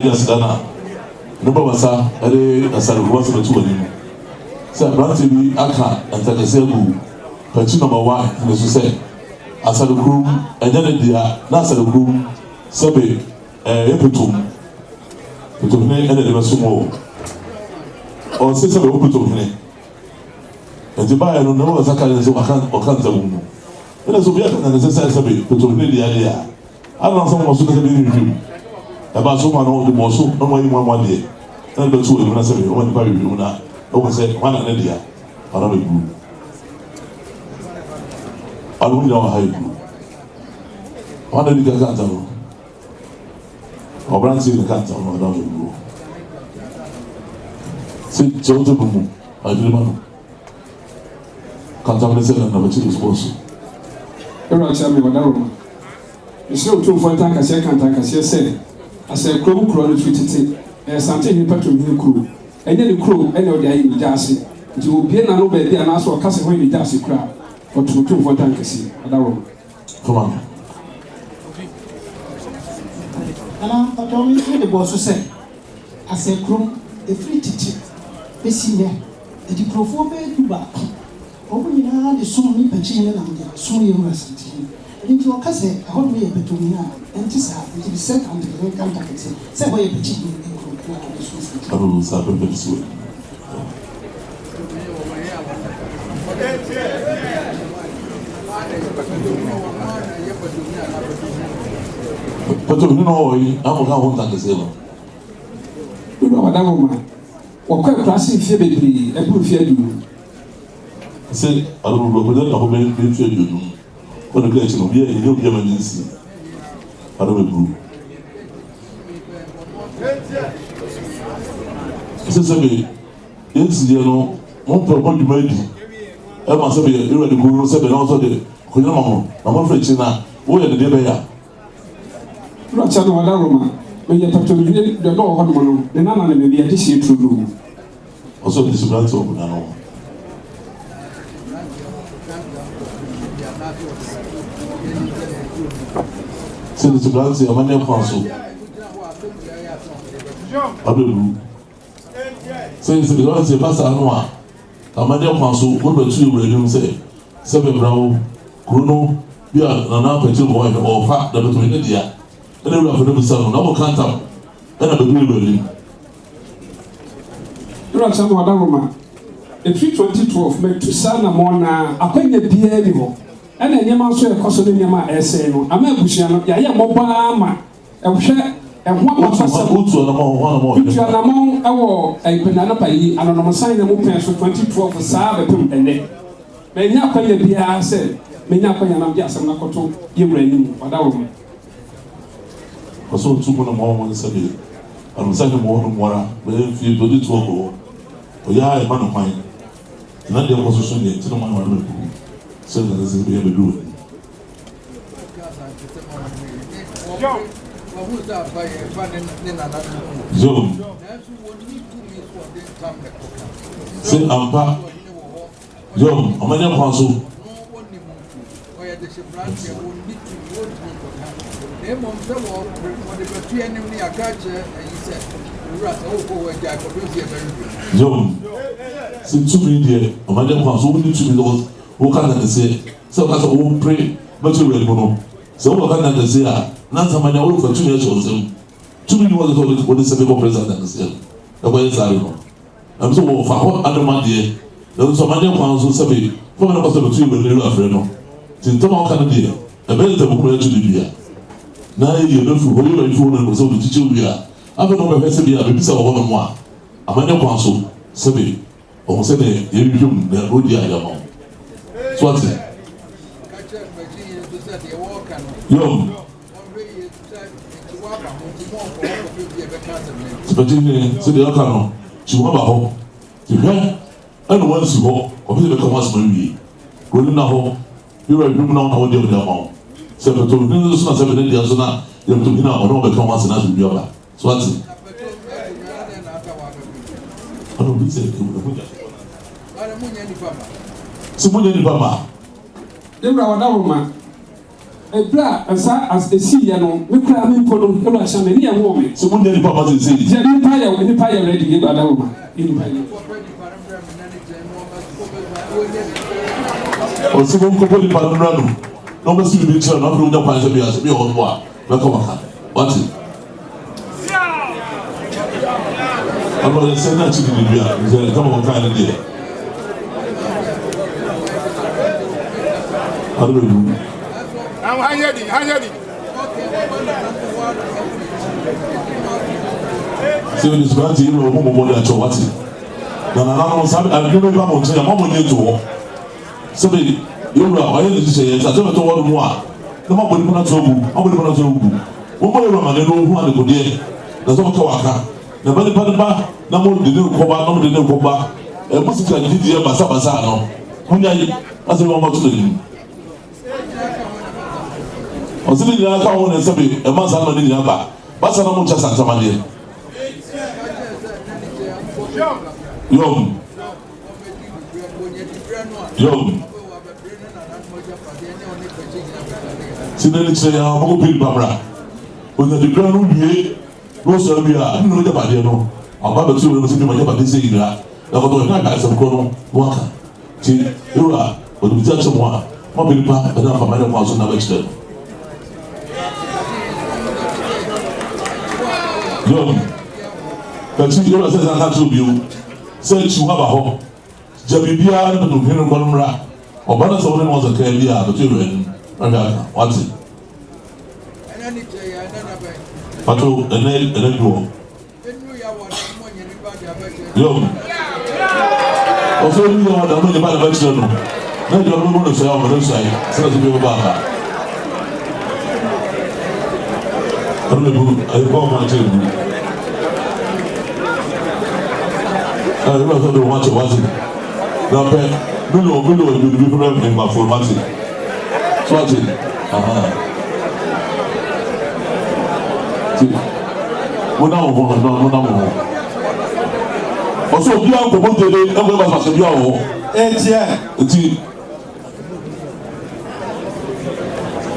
Yɛ aseda na ne ba basa de asarefoɔ asɛm ato w'anim sɛ aberanteɛ bi aka ntakɛseɛ agu pakyi nɔma one ne so sɛ asare kurom ɛnyɛ ne dea na asare kurom sɛbe ɛyɛ petom petomhene ɛna ɛde bɛsom o ɔse sɛbe wo petomhene nti baeɛ no ne ba basa ka ne sɛ waka ɔka ntam mu ɛna sɛ obi aka ntakɛseɛ sɛ sɛbe petomhene dea deɛ a Ana ɔsɛ mo so na sɛ bi hwehwɛ mu. Ɛba so ma no de bɔ so na wɔayi mo ama deɛ na de bɛto anim na sɛ wɔn nipa hwehwɛ mu na ɛwɔ sɛ hwan na ne dea ɔna bɛduru. Ɔno mo nyinaa wɔ ha yi. Hwan na di ka ntam no? Ɔbranteɛ na ka ntam no ɔna bɛduru. Sɛ kyɛw tɛ mu adwene ma no. Ka ntam ne sɛ na na bɛkyerɛ so bɔ so. Ewura kyerɛ me ɔdawuroma. Mesrɛ Otumfoɔ Ntankaseɛ ka ntankaseɛ sɛ, Asɛe kurom korɔ no firi tete, ɛyɛ Santehene Patomhene kuro. Ɛnyɛ ne kuro ɛna ɔde ayɛ ne gyaase. Nti ɔbue n'ano baabi anaasɛ ɔka sɛ hɔ yɛ ne gyaase kuro a, ɔto Otumfoɔ Ntankaseɛ. Ɔdawuroma. Fa ma me. Nana mpakyɛw me nso mede bɔɔ so sɛ, Asɛe kurom, ɛfiri tete bɛsi nnɛ, Adikurofoɔ bɛyɛ dubaako. Wɔn nyinaa de som ne mpakyihene nam de som yɛn Wura Asantehene. Ɛno nti wɔka sɛ ɛhɔnom yɛ Pɛtɔmini a, ɛnte saa. Enti mesrɛ Kantahene Kantakɛseɛ sɛ ɛhɔ yɛ Pakyihene nkuro na wɔde som Asantehene. Ɛna wo nsa bɛba so ɛ. Pɛtɔmini na ɔwɔ yi, na mo ka ho ntakɛseɛ no. Wura Wadawoma, wɔkɔ akuraase mfeɛ bebree, ɛboro mfeɛ aduonum. Sɛ ɔno ɔkɔgya ne ho bɛyɛ mfe 50, ɔde ka akyi no obi a ɛnyɛ obi a ma ne nsi ɔno bɛburu. Sɛ sɛ me yɛnsideɛ no mompɛ mo adwuma adi ɛma sɛ bɛyɛ awurade kuro no sɛ bɛ na ɔsɔ de akonnwa ma mo na moafiri akyiri no a woyɛ ne deɛ bɛyɛ a. Wura kyɛ no ɔda Roma meyɛ pɛtɔmihene deɛ ɔdɔ wɔ hɔ nom no ne nana ne me meyɛ dehyeɛ turodoo. Ɔsɛ ɔde subrante wɔ akonnwa no ho. Sɛ de subrante amanneɛ kwan so abɛbu. Sɛ de subrante ba saa no a amanneɛ kwan so wode bɛto yɛ wura anim sɛ sɛ bɛbra wo kuro no bi a nana apɛkyere kɔ hɔ ɔfa na bɛtumi ne dea ɛna wura afɔ no bisa no na wɔka ntam ɛna bɛdu wura anim. Wura Samuel Adaworoma, Ɛfiri 2012 matu saa anammɔn no ara, akwanya biara nni hɔ, ɛna nneɛma nso a ɛrekɔ so ne nneɛma a ɛresɛe no ama abusua no yɛayɛ mmɔbɔ ara ma ɛhwɛ ɛho abakɔsɛm. Metu anammɔn wɔ Ɛpɛni anɔpa yi anonomsan na mu pɛn so 2012 saa ara bɛpem ɛnnɛ. Mannya akwanya biara sɛ mɛnya akwanya na mede asɛm no akɔto yɛn wura anim, Ɔdawuroma. Ɔsɛ otu mu na ma wɔn nsa bi ano sɛ ne mu no mu ara bɛyɛ mfie du ɔde tu ɔkɔ hɔ ɔyɛ a ɛma no kwan na deɛ ɔkɔ so so deɛ nti na wɔn ano bɛkuku sɛ na sɛ bɛyɛ bɛdu wɔ anim. Zom sɛ ampa Yom, ɔmɛnyɛ kwan so. Yom, sɛ tumi deɛ ɔmɛnyɛ kwan so, wonni tumi sɛ woka na kɛseɛ, sɛ woka sɛ wopere bɛto awurade mu no, sɛ wobɛka na kɛseɛ a, na nsɛm anya worefa tumi ahyɛ wo nsam. Tumi ni hɔ sɛ wode sɛ bɛkɔ saa na kɛseɛ no, ɛkɔyɛ saa de no. Nanso wɔfa hɔ adom adeɛ, nanso amanneɛ kwan so sɛbe fam no kɔ sɛ bɛto yɛn wura no afrɛ no. Nti ntam a ɔka no deɛ, ɛbɛyɛ ntam hunu ɛto ne dua. Na eyi ɛbɛfiri hɔ, yɛwura yi firi hɔ no sɛ ɔde kyikyɛ wie a, afei na ɔbɛhwɛ sɛbe a bɛbisa wɔ hɔ nom a, amanneɛ kwan so sɛbe ɔhu sɛdeɛ yɛhwehwɛ mu na ɔdi a yɛama wo. So ate? Yom. Sibɛgye hene sɛdeɛ ɔka no, kyi ho aba hɔ. Nti hwɛ, ɛna wansi hɔ, kɔpem sɛ bɛka ho asɛm awie. Kuro no nna hɔ, ne wura hwehwɛ mu na ɔna wo deɛ ɔde ama wo. Sɛ pɛtɔ hene nso so na sɛ bɛne deɛ nso na yɛ pɛtɔ hene a ɔne wɔbɛka ho asɛm na asomdwie aba. So ate? Ɛna obi sɛ ɛho gya. Sɛ monyɛ nipa ma. Ne wura ɔdaworo ma. Ɛberɛ a saa as ɛsiiɛ no, me koraa me mpo no, Ewura hyɛ me, ne yɛ woo me. Sɛ mo nnya nipa mma seesei. Yɛ nipa yɛ nipa yɛ ready, Ewura da wo ma, yɛ nipa yɛ. Ɔse mo nkɔbɔ nipa no mmra no na ɔbɛsi biribi nkyerɛ no afei wonya kwan sɛ bia sɛ bi wɔ hɔ mpo a bɛkɔ maka wate. Ɔno ɔyɛ sɛ na akyi didi dua sɛ kama wɔn kan no deɛ ɔno bɛ wu. Sɛ ɛdi sukuu yi na ɔmo mɔmɔ de akyɛ wate na nananom saa adwuma bi ba mo nkyɛn a mo mo nye to hɔ. Sɛbe yɛn Wura ɔayɛ ne nhyehyɛeɛ sɛ asɛm ɛtɔ hɔ nom a, na moabɔ nipa no ato agu, moabɔ nipa no ato agu. Mommɔ yɛn Wura amanneɛ na ɔnhu adekodeɛ, na sɛ ɔka waka. Na ɛba nipa no ba na mode no rekɔba, na mode no rekɔba, eh, mo sika gyegyeɛ basabasa no, monyae, na sɛ moabɔ ato n'anim. Ɔse ne nyinaa ka ho na sɛbe ɛma saa nnoɔma no nyinaa ba, basa na monkyɛ asantamadeɛ. Yom. Yom. Sɛ n'ani kyerɛ yɛn a, ɔbɛkɔ pii nipa mmra. Onya dibrɛ no wie na ɔsɔre wie a, ɛne na ɔgyapadeɛ no. Aba bɛto wura no sɛ dwuma agyapadeɛ sɛ nyinaa. Na kɔtɔ ɔhene aka asɛm korɔ no na waka. Nti, ewura, ɔde me ti akyɛ mo a, moabɛ nipa ɛna afa mɛne kwan so na bɛkyerɛ no. Yom. Bɛkyi, ewura sɛ sɛ aka kyerɛ bio. Sɛ akyiw aba hɔ, gya biribiara na bɛto hwene nkɔ no mmra. Ɔba no sɛ wo ne no wɔ sakra bi a, bɛto awura anim na hwɛ aka. Wate? Pato, ɛnɛ, ɛnɛ duɔ. Yom. Ɔsɛ obi yɛ ɔda mo nyɛ ba na bɛkyerɛ no. Na adwa no bɛbɔ no sɔe a ɔmɔ no sɔe. Sɛ na sɛ bi bɛbɔ aka. Ɔno na bu, ɛyɛ bɔ ɔmo akyɛ bu. Ɛna sɛ ɔde wɔn akyɛ wate. Na pɛ, million million bi bi fɛnɛ nkwafoɔ no wate. So wate. Aha. Ti, mo na mo ho no, mo na mo ho. Ɔsɛ obiara nkɔbɔ gyede ɛnkɔ ɛba sase biara wɔ hɔ. Etiɛ. Nti.